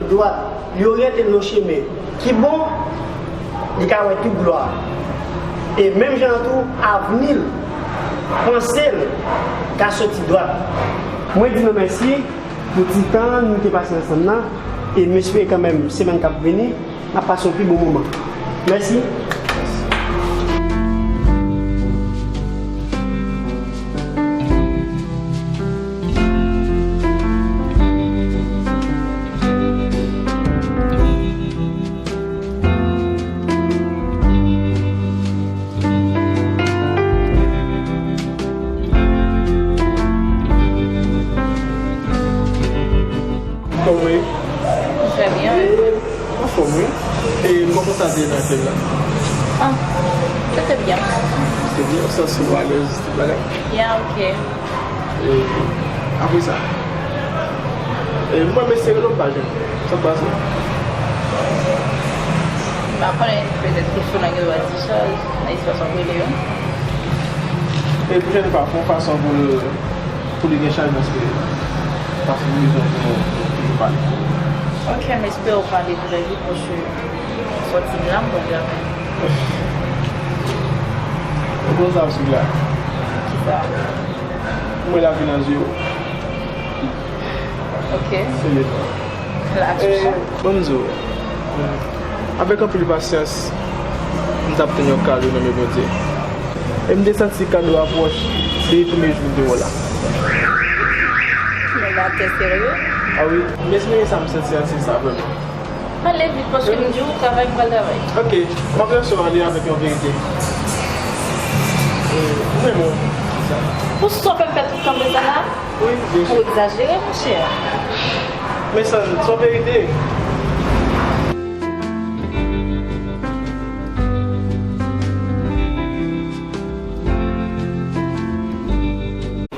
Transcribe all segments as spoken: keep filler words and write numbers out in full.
Dwat, li oryante l nan chemen ki bon, li ka wè tout glwa. E menm jan an tou, avni l, panse l, ka soti dwat. Mwen di nou mèsi pou ti tan nou te pase ansanm nan, e m espere kanmenm semèn k ap vini, n ap pase yon pi bon moman. Mèsi. Kòman w ye? Très bien. Anfòm, wi. E m kontan sa te nan ekri la. Ah, se te byen. Se byen, w santi w alèz, tout bagay? Yeah, ok. E, apre sa, e, mwen, mesye rele w pa jwenn. Sa k pase? M pa konnen, petèt kesyon nan gen dwa di chaj, nan espas w ap rele yo. E pwochèn fwa, fè yon fason pou l, pou li gen chaj nan espri l. Paske m bezwen pou nou toujou pale. Ok, m espere w pale trè vit, paske sòti m la, m pral travay. Ou konn sa m sou la? Kisa? M wè lavi nan zye w. Ok. Serye. Relax, eh, chè. Ban m di w, avèk anpil pasyans, m t ap tann yon kado nan men Bondye. E m te santi kado a pwòch depi premye jou m te wè w la. Men la, tè serye? Ah wi, m espere sa m santi an se sa vrèman. Pale vit, paske m di w, travay, m pral travay. Ok, m ap lanse w ale avèk yon verite. E, m renmen w. Pou sa w fè m pèdi tout tan m rete la? Wi, byen si. Ou egzajere, monchè. Men sa, se yon verite.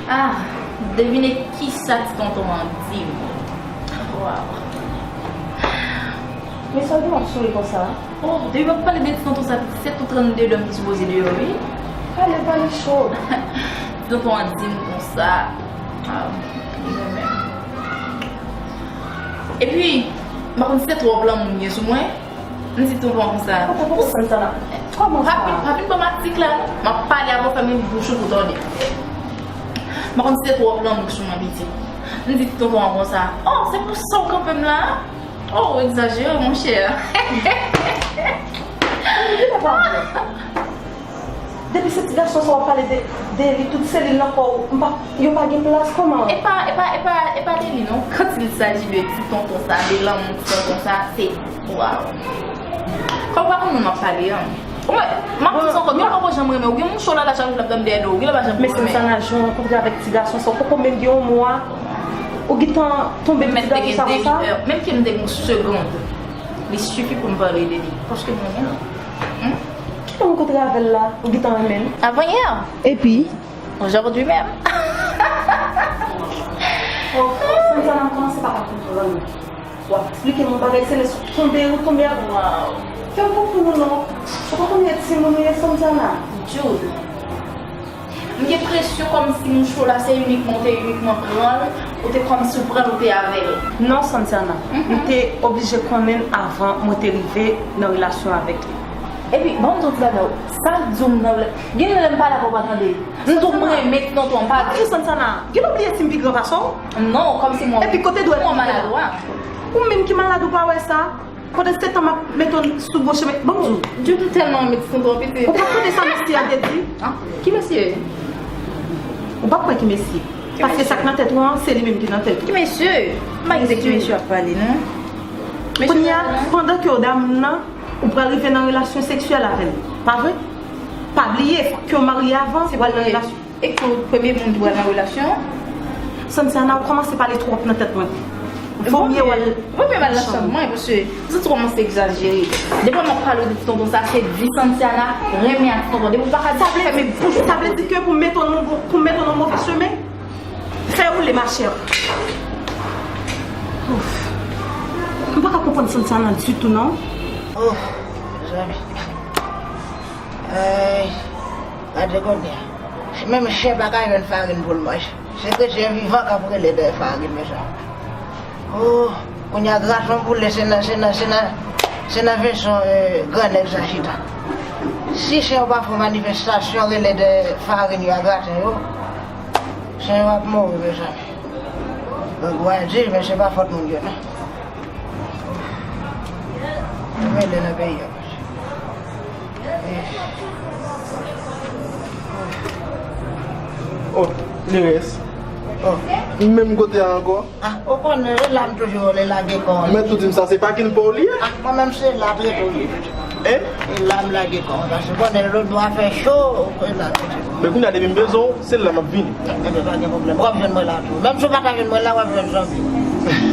Ah, devine kisa ti tonton an di m. Waw. Men sa w gen w ap souri konsa? Oh, depi w ap pale de ti tonton sa, pitit, se tout trannde dòm ki sipoze deyò, wi. Pale, pale cho. Ti tonton an di m konsa. Ah, li renmen m. Epi, m pa konn si se twòp lanmou m gen sou mwen. M di tonton an konsa. Tonton, tonton, Santana. Kòman sa? Pa vin, pa vin ban m atik la, non. M ap pale avè w, fèmen bouch ou pou tande. M pa konn si se twòp lanmou ki sou mwen, pitit. M di tonton an konsa. Oh, se pou sa w kanpe m la? Oh, ou egzajere, monchè. Depi se ti gason sa w ap pale de, de li, tout selil nan kò w, m pa, yo pa gen plas, kòman? E pa, e pa, e pa, e pa de li non. Quand il s'agit de ti tonton sa, de lanmou ti tonton sa, se, waw. Kòm w pa konn moun m ap pale an. Ou mwen, m ap di sa ankò, gen lè w poko janm renmen, ou gen moun cho lala chak jou l ap tann dèyè do w, gen lè w pa janm renmen. Men Santana, jan w rankontre avèk ti gason sa, ou poko menm gen yon mwa, ou gentan tonbe pou ti gason sa konsa? Menm ke m te gen yon segond, li sifi pou m pale de li, paske m renmen l. Hmm? Kilè w rankontre avè l la, ou gentan renmen l? Avant-hier. Epi? Aujourd'hui même. Oh, Santana, m kòmanse pa ka konprann. W ap esplike m yon bagay, se lè sou tonbe, ou tonbe a. Waw. Fè m konprann ou non. Ou pa konn lè timoun ou ye, Santana? Jude. M gen presyon kòmsi moun cho la se inikman, ou te inikman pran l, ou te kòmsi ou pran l, ou te avè l. Non, Santana. M te oblije konnen l avan mwen te rive nan relasyon avèk li. Epi, ban m di w ti bagay, sa l di w m nan rela-, gen lè m pale avè w pa tande. M di w m renmen ti tonton an, pa vre? Santana, gen lè w bliye si m pi gran pase w? Non, kòmsi mwen, epi kote dwèt mwen maladwa. Ou menm ki malad ou pa wè sa? Pandan se tan m ap mete w sou bon chemen, ban m di w. Jude, ou tèlman renmen ti tonton an, pitit. Ou pa koute sa mesye a te di? Ah, ki mesye? Ou pa kwè ki mesye? Paske sa k nan tèt ou an, se li menm ki nan tèt ou. Ki mesye? M pa gen ki mesye w ap pale, non. Kounye a, pandan ke w dam nan, ou pral rive nan relasyon seksyèl avè l, pa vre? Pa bliye, fòk ke w marye avan pou al nan relasyon. E ke w premye moun ki pral nan relasyon? Santana, ou kòmanse pale twòp nan tèt mwen. Vomye w al. Vomye m al nan chanm mwen, paske m santi w kòmanse egzajere. Depi m ap pale w de ti tonton sa, se di Santana renmen ak ti tonton. Depi w pa ka di, fèmen bouch ou. Sa vle di ke pou m mete w nan, pou m mete w nan move chemen, fè woule, machè. Ouf. M pa ka konprann Santana ditou, non. Oh, mezanmi. Ay, gade kounye a. Si menm chen pa ka jwenn farin pou l manje, se kretyen vivan k ap rele dèyè farin, mezanmi. Oh, Kounye a graten w boule, se nan, se nan, se nan, se nan vèsyon, eh, gran nèg sa chita. Si chen yo pa fè manifestasyon, rele de farin yo a graten yo, chen yo ap mouri, mezanmi. Donk, w a di, men se pa fòt moun yo, non. Mwen de nan peyi a. Oh, Lerès. Oh. Menm kote a ankò. Ah, ou konnen, e la m toujou rele lage kò. Men tou di m sa, se pakin pa w li ye? Ah, mwen menm se la trete w li. Hein? E la m lage kò, paske ou konnen lòt bò a fè cho, e la trete w. Men kounye a depi m bezwen w, se la m ap vini. Enben, pa gen pwoblèm. W ap jwenn mwen la tou. Menm si w pa ta jwenn mwen la, w ap jwenn zanmi w.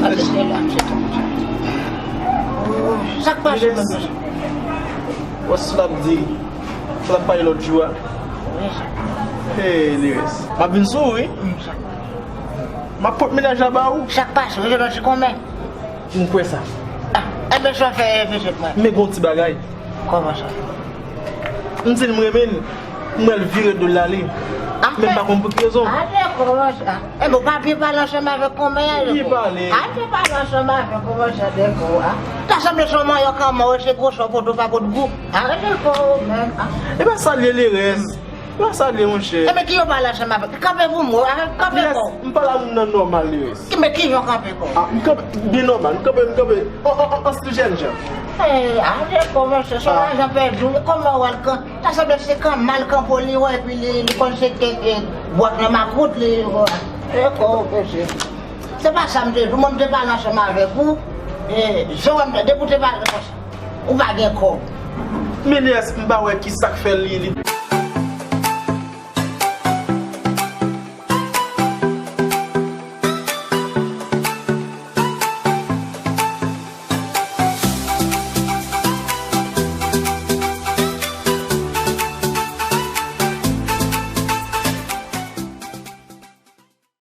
Paske se la m se tout. Oh, sa k pase menm? Wè sa l ap di, sa l ap pale lòt jou a. Hey, Lerès. M ap vin sou ou, wi. M ap pot mennaj la ba ou. Sa k pase? Ou jwenn yon ti konmè? M kwè sa. Ah, enben, sa w fè, eh, pitit mwen? Men gon ti bagay. Kòman sa? M di l m renmen l, m wè l vire do l ale. Ah, men m pa konn pou ki rezon. Ah, dakò, sa. Enben, ou pa byen pale ansanm avèk konmè a, dakò. Byen pale. Ah, byen pale ansanm avèk konmè sa, dakò, ah. Ta sanble se yon mannyòk an mò, se gwosè w pote w pa pot gou. Arete l kò w menm, ah. E pa sa l ye, Lerès. Pa salye, monchè. Enben, kijan w pale ansanm avèk? Kanpe pou mwen, kanpe kò w. M pale a moun nan nòmal, Lerès. Ki, men kijan w kanpe kò w? Ah, m kanpe byen nòmal, m kanpe, m kanpe an, an, an, an stil jènjan. Eh, ale kò, monchè, se yon lajan pèdi w. Kòman w al kan-, ta sanble se kan mal kanpe w li wè, epi li, li konn se ke, ke bwat nan makout li wè. E kò w, mesye. Se pa sa m te di w, mwen m te pale ansanm avèk ou, e, jan w wè m te, depi w te pale konsa. Ou pa gen kòb. Men Lerès, m pa wè ki sa k fè li, li,